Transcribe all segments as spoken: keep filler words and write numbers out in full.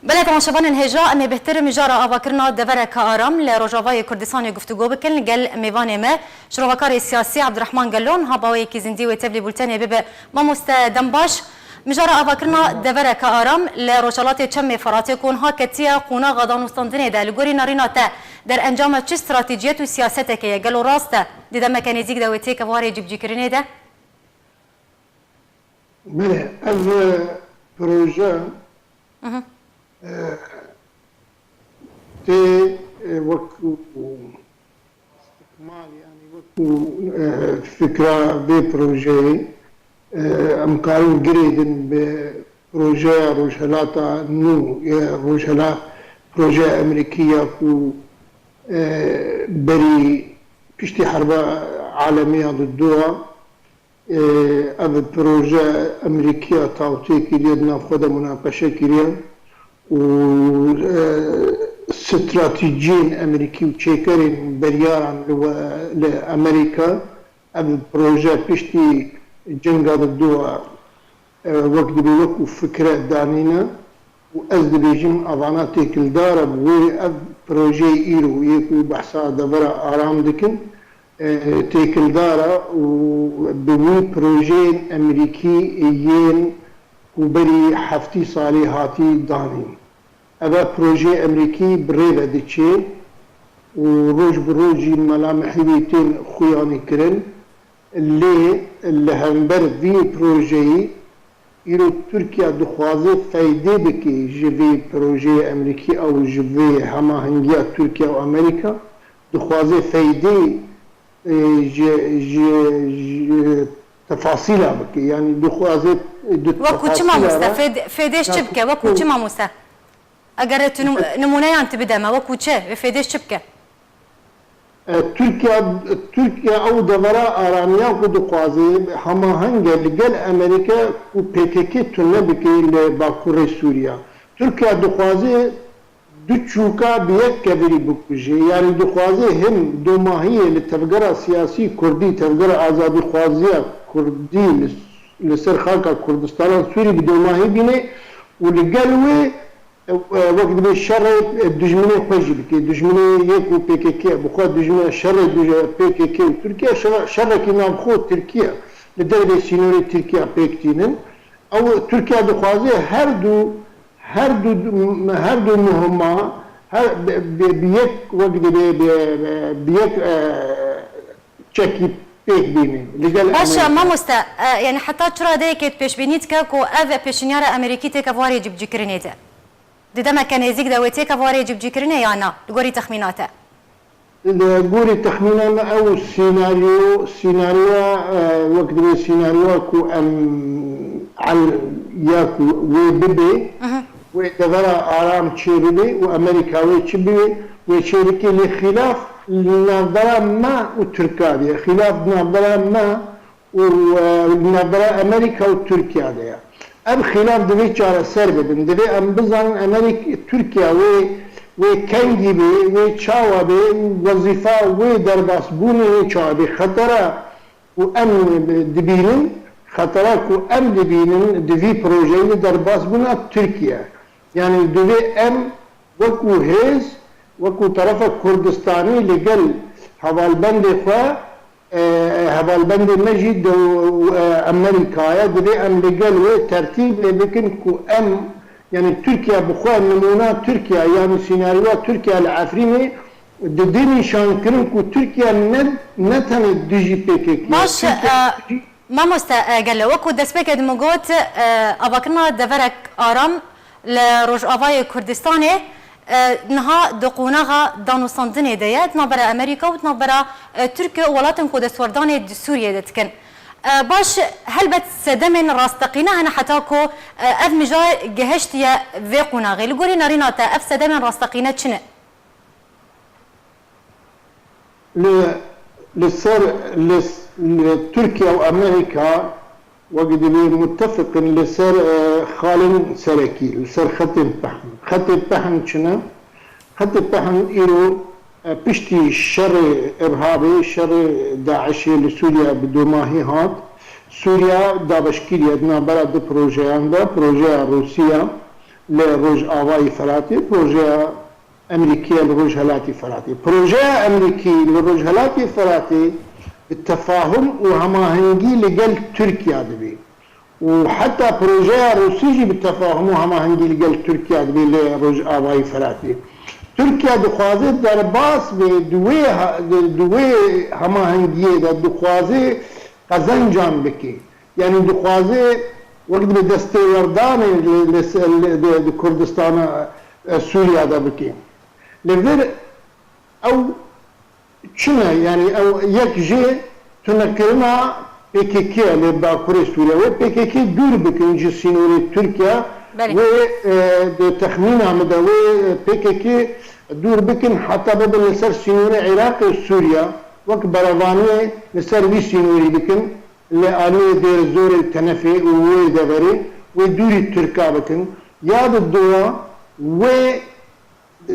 Belê temaşevanên hêja, em ê bêhtir mijara avakirina devereke aram li Rojavayê Kurdistanê guftûgo bikin li gel mêvanê me, şirovekarê siyasî Abdurrahman Gelo, niha bi awayekî zindî wê tevlî bultenê bibe. Mamoste, dem baş. Mijara avakirina devereke aram li Rojhelatê Çemê Firatê ku niha ketiye qonaxa danûstandinê de, li gorî nerîna te, derencama çi stratejiyet û siyasetekê ye? Gelo rast e di demeke nêzîk de wê têke warê cîbicîkirinê de? Belê, ev, e, proje, Mhm. e, tê, e, wekû istikmal, yanî wekû, e, fikra vê projeyê, e, em karin girêdin bi projeya Rojhelata nû, e, Rojhela-, projeya Amerîkî ya ku, e, berî piştî Herba Alemî ya Duduwa, Ê, ev proje Amerîkiya tawtê kiriye, di nav xwe de munaqeşe kiriye û, e, stratejiyên Amerîkî û çêkerên beryaran li we, li Amerîka, ev proje piştî cenga di dua, e, wek dibê wekû fikre danîne. Û ez dibêjim, evana têkildar e, bi wê ev projeyê îro yê ku behsa devera aram dikin, e, têkildar e û bi wî projeyên Amerîkî yên ku berî heftî salî hatî danîn. Eve projeyê Amerîkî bi rê ve diçê û roj bi rojî mela mihî wî tên xuyanî kirin. Lê li hember vî projeyî îro Tirkiye dixwaze feydê bike ji vê projeyê Amerîkî ew ji vê hemahengiya Tirkiye û Amerîka, dixwaze feydê, e, ji, ji, ji tefasîla bike. Yanî dixwaze di Wekû çi tefasîla mamoste? re Fêd-, fêdêş çi bike? Wekû çi mamoste? Eger tu num-, nimûneyan tu bide me, wekû çi? Wê fêdêş çi bike? E, Tirkiye, Tirkiye ew devera aramiya ku dixwaze hemaheng e li gel Amerîka ku P K K tune bike li Bakurê Sûriya. Tirkiye dixwaze du çûka bi yek kevirî bikuje. Yanî dixwaze him domahiyê li tevgera siyasî Kurdî, tevgera azadîxwaziya Kurdî li, li ser xaka Kurdistana Sûrî bi domahî bîne û li gel wê E, e, wek dibê şerê, e, dijminê xwe jî bike. Dijminê yek û P K K ye. Bi xwe dijmin şerê dij-, P K K û Tirkiye, şer-, şerekî navxwe Tirkiye li dervê sînorê Tirkiye pêk tînin. Ew Tirkiye dixwaze her du, her du, her du muhima, her bi, bi, bi yek wek dibê bi, bi, bi yek, e, çekî pêk bîne. Li gel Baş e, Amerîka. Mamoste, e, yani heta çi radeyekê tu pêşbînî dike ku ev pêşinyara Amerîkî têke warê cîbicîkirinê de? Di demeke nêzîk de wê têke warê cîbicîkirinê ya na, li gorî texmîna te? Li gorî texmîna me ew sînaryo, sînaryoya, e, wek dibê sînaryoya ku em el ya ku wê bibe, Mhm. wê devera aram çê bibe û Amerîka wê çi bibe, wê çê bike lê xîlaf li navbera me û Tirka de ye. Xîlaf di navbera me û, e, li navbera Amerîka û Tirkiye de ye. Ev xîlaf divê çareser bibin. Divê em bizanin Amerîk-, Tirkiye wê, wê kengî bê, wê çawa bê, wezîfa wê derbasbûnê wê çawa bê. Xetera ku em dibînin, xetera ku em dibînin di vî projeyê de derbasbûna Tirkiye. Yanî divê em wekû hêz, wekû terefa Kurdistanî li gel hevalbendê xwe, e, hevalbendê me jî di, e, Amerîka ye. Divê em li gel wê tertîbê bikin ku em, yanî Tirkiye bi xwe nimûna Tirkiye, yanî sînaryoya Tirkiye li Efrînê didê nîşankirin ku Tirkiye ne, ne tenê dijî P K K ye, Baş, Tirkiye e, dijî Mamoste, e, gelo, wekû destpêkê de min got, e, avakirina deverek aram li Rojavayê Kurdistanê, e, niha di qonaxa danûstandinê de ye, di navbera Amerîka û di navbera, e, Tirkiye û welatên ku destwerdanê di Sûriyê de dikin. E, baş, helbet sedemên rasteqîne hene heta ku, e, ev mijar gihiştiye vê qonaxê. Li gorî nerîna te ev sedemên rasteqîne çi ne? Li, li ser, li, li Tirkiye û Amerîka wek dibê muttefiq in li ser, e, xalên serekî, li ser xetên pehn. Xetê pehn çi ne? Xetê pehn îro, e, piştî şerê irhabê, şerê DAIŞê li Sûriye bi domahî hat. Sûriye dabeşkirî ye di navbera du projeyan de, projeya Rûsiya li Rojavayê Firatê, projeya Emerîkiye li Rojhelatê Firatê. Projeya Emerîkî li Rojhelatê Firatê bi tefahum û hemahengî li gel Tirkiye dibe. Û heta projeya Rûsî jî bi tefahum û hemahengî li gel Tirkiye dibe li Rojavayê Firatê. Tirkiye dixwaze derbas be di wê ha-, di, di wê hemahengiyê de dixwaze qezencan bike. Yanî dixwaze wek dibe destêwerdanê li, li, li, di, di Kurdistana, e, Sûriya de bike. Li vir ew çi ne? Yanî ew yek jê tunekirina P K K ye li Bakurê Sûriye. Wê P K K dûr bikin ji sînorê Tirkiye. Belê. Wê, e, di texmîna min de wê P K K dûr bikin heta bibin li ser sînorê Iraqê û Sûriye. Wek berevaniyê li ser wî sînorî bikin. Li aliyê Dêr Zorê, Tenefê û wê deverê wê dûrî Tirka bikin. Ya di dua wê, e,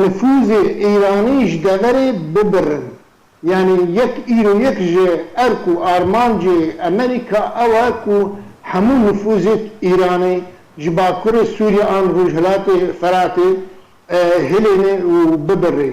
nifûzê Îranî ji deverê bibirin. Yanî yek îro yek ji erk û armancê Amerîka ew e ku hemû nifûzê Îranê ji bakurê Sûriye an Rojhilatê Feratê, e, hilêne û bibirê.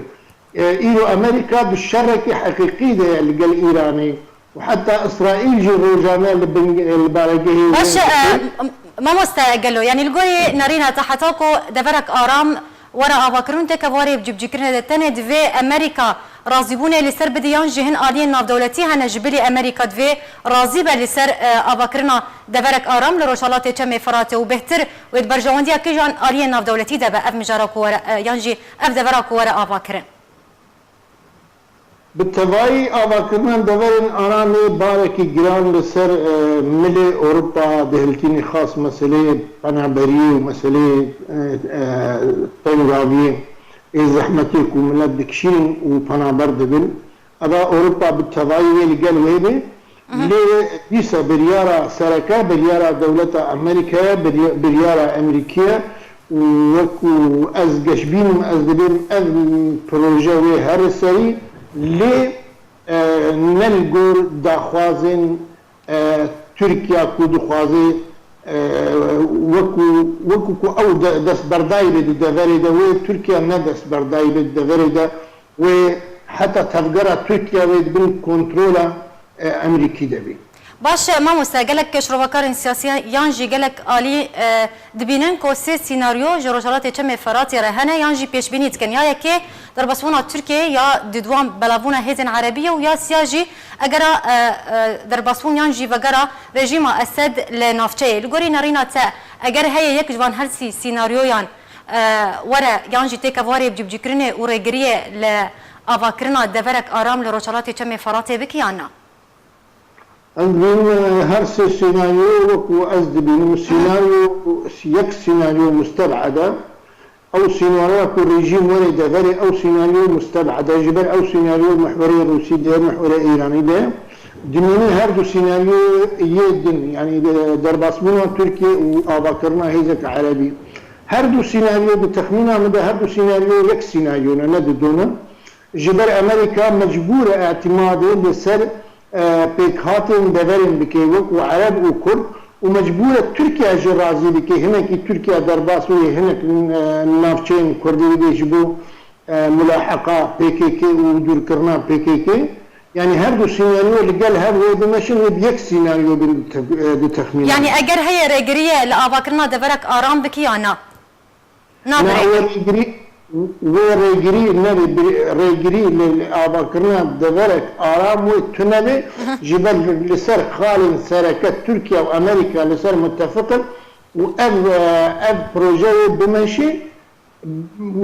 E, îro Amerîka di şerekî heqîqî de ye li gel Îranê û heta Îsraîl jî rojane li bin, li baregehê Baş, wê e, dike. M-, mamoste Gelo, yanî li gorî nerîna te heta ku deverek aram were avakirin û têkevarê bi cîbicîkirinê de tenê divê Amerîka razîbûnê li ser bide yan jî hin aliyên navdewletî hene ji bilî Amerîka divê razî be li ser, e, avakirina deverek aram li Rojhelatê Çemê Firatê û bêhtir wê di berjewendiya kîjan aliyên navdewletî de be ev mijara ku were, e, yan jî ev devera ku were avakirin? Bi tevayî avakirina deverên aramê barekî giran li ser, e, milê Ewropa dihiltînê, xas meseleyê penaberiyê û meseleyê, e, e, tengaviyê ê zehmetê ku milet dikişînin û penaber dibin. Eva Ewropa bi tevayî wê li gel wê be. Lê dîsa biryara sereke, biryara dewleta Amerîkaya, birya-, biryara Emerîkiye û wekû ez geşbînim, ez dibêm ev proje wê here serî, lê, e, ne li gor daxwazên, e, Tirkiya ku dixwaze, e, wekû, wekû ku ew de-, destberdayî be di deverê de, wê Tirkiya ne destberdayî be di deverê de, wê heta tevgera Tirkiye wê di bin kontrola, e, Emerîkî de bî. Baş e, mamoste, gelek şrovakarên siyasî yan jî gelek alî, e, dibînin ku sê sînaryo ji Rojhelatê Çemê Feratê re hene yan jî pêşbînî dikin. Ya yekê derbasbûna Tirkiyeyê, ya diduan belavbûna hêzên erebî ye û ya siya jî egera, e, e, derbasbûn yan jî vegera rejîma Esed li navçeyê. Li gorî nerîna te, eger heye yek ji van her sî sînaryoyan e, were yan jî têkevarê bi cîbicîkirinê û rêgiriyê li avakirina deverek aram li Rojhelatê Çemê Feratê bike yan na? Ez dibînim, e, her sê sînaryoyê wekû ez dibînim, sînaryo, yek sînaryo musteb'ed e. Ew sînaryoya ku rejîm were deverê, ew sînaryo musteb'ed e. Ji ber ew sînaryo mihwerê Rûsî de, mihwerê Îranî de. Dimîne her du sînaryoyê din, yanî de-, derbasbûna Tirkiye û avakirina hêzeke erebî. Her du sînaryo, di texmîna min de her du sînaryo yek sînaryo ne, ne dido ne. Ji ber Amerîka mecbûr e îtimadê li ser, e, pêkhatên deverên bike, wekû Ereb û Kurd, û mecbûr e Tirkiye jî razî bike. Hinekî Tirkiye derbas wê hinek, e, navçeyên Kurdî bide ji bo, e, mulaheqa P K K û dûrkirina P K K. Yanî her du sînaryo li gel hev wê bimeşin, wê bi yek sînaryo bin te-, e, di texmînan. Yanî eger heye rêgiriyê li avakirina deverek aram bike ya na? Na, wê rêgirî, wê rêgirî nebe, bi-, rêgirî li, li avakirina deverek aram wê tune be, ji ber li, li ser xalên sereke Tirkiye û Amerîka li ser mutefiq in û ev, e, ev proje wê bimeşe,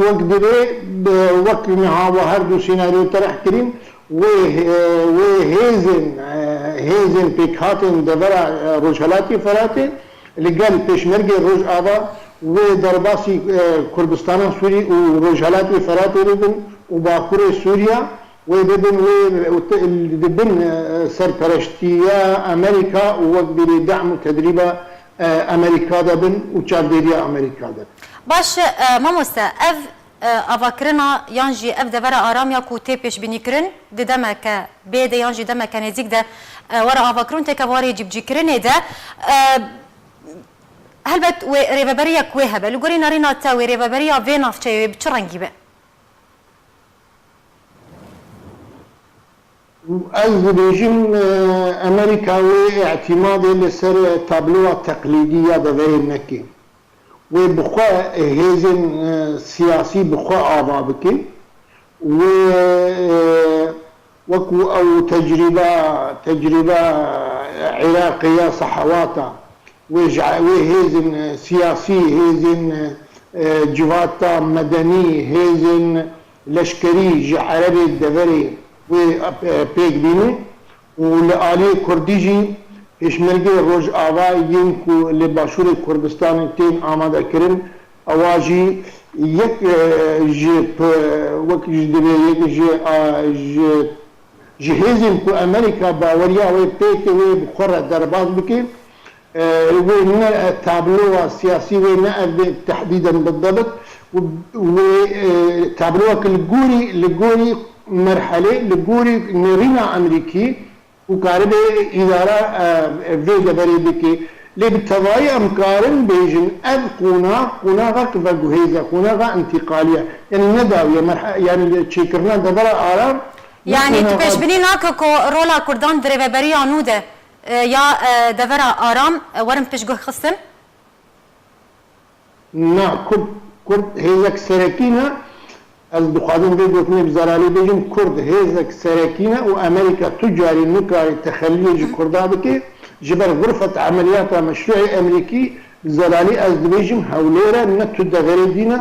wek divê, bi-, wek niha we her du sînaryo tereh kirîn, wê, e, wê hêzên, e, hêzên pêkhatên devera, e, Rojhelatê Feratê li gel pêşmergê Rojava wê derbasî, e, Kurdistana Sûrî û Rojhelatê Feratê bibin û Bakurê Sûriya wê bibin, wê, e, di bin, e, serpereştiya Amerîka û wek bêrê dehm û tedrîba, e, Amerîka de bin û çavdêriya Amerîka de bin. Baş, e, mamoste, ev, e, avakirina yan jî ev devera aram ya ku tê pêşbînîkirin di demeke bê de yan jî demeke nêzîk de, e, were avakirin têkevarê cîbicîkirinê de, e, Helbet wê rêveberiyek wê hebe. Li gorî nerîna te wê rêveberiya vê navçeyê wê bi çi rengî be? Ez dibêjim, e, Amerîka wê îtîmadê li ser tabloya teqlîdî ya deverê neke. Wê bi xwe hêzên, e, siyasî bi xwe ava bike. Wê, e, wekû ew tecrîba, tecrîba Iraqê ya sehewata, wê ji, wê hêzên, e, siyasî, hêzên, e, civata medenî, hêzên leşkerî ji Erebê deverê wê, e, pêk bîne û li aliyê Kurdî jî pêşmergê Rojava yên ku li Başûrê Kurdistanê tên amadekirin, ewa jî yek, e, ji p-, wek ji divê yek ji, a, ji, ji hêzên ku Amerîka baweriya wê pê tê wê bi xwe re derbas bike, e, wê ne, e, tabloya siyasî wê ne ev bê tehdîden bidebit û wê, e, tabloyek li gorî, li gorî merhelê, li gorî nerîna Amerîkî û karibe îdara, e, vê deverê bike. Lê bi tevayî em karin bêjin ev qonax, qonaxek veguhêz e, qonaxa întîqalî ye. Yanî nedawiye, merhe-, yanî çêkirina devera aram ne Yani tu qonaxa pêşbînî nake ku rola Kurdan di rêveberiya nû de, e, ya, e, devera aram, e, werin piştguh xistin? Na, Kurd, Kurd hêzek serekî ne. Ez dixwazim vê gotinê bi zelalî bêjim, Kurd hêzek serekî ne û Amerîka tu carî nikare texeliyê ji Kurda bike. Ji ber xurfet emeliyata meşrûê Amerîkî, bi zelalî ez dibêjim, Hewlêr e, ne tu deverê dî ne.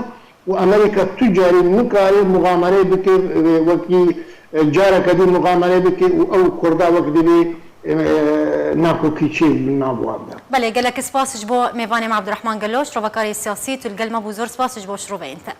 Û Amerîka tu carî nikare muxamere bike, e, wekî, e, careke dî muxamere bike û ew Kurda wek divê, e, nakokî çê bi nav wan de. Belê, gelek spas ji bo mêvanê me Abdurrahman Gelo, şrovekarê siyasî, tu li gel me bû, zor spas ji bo şroveyên te.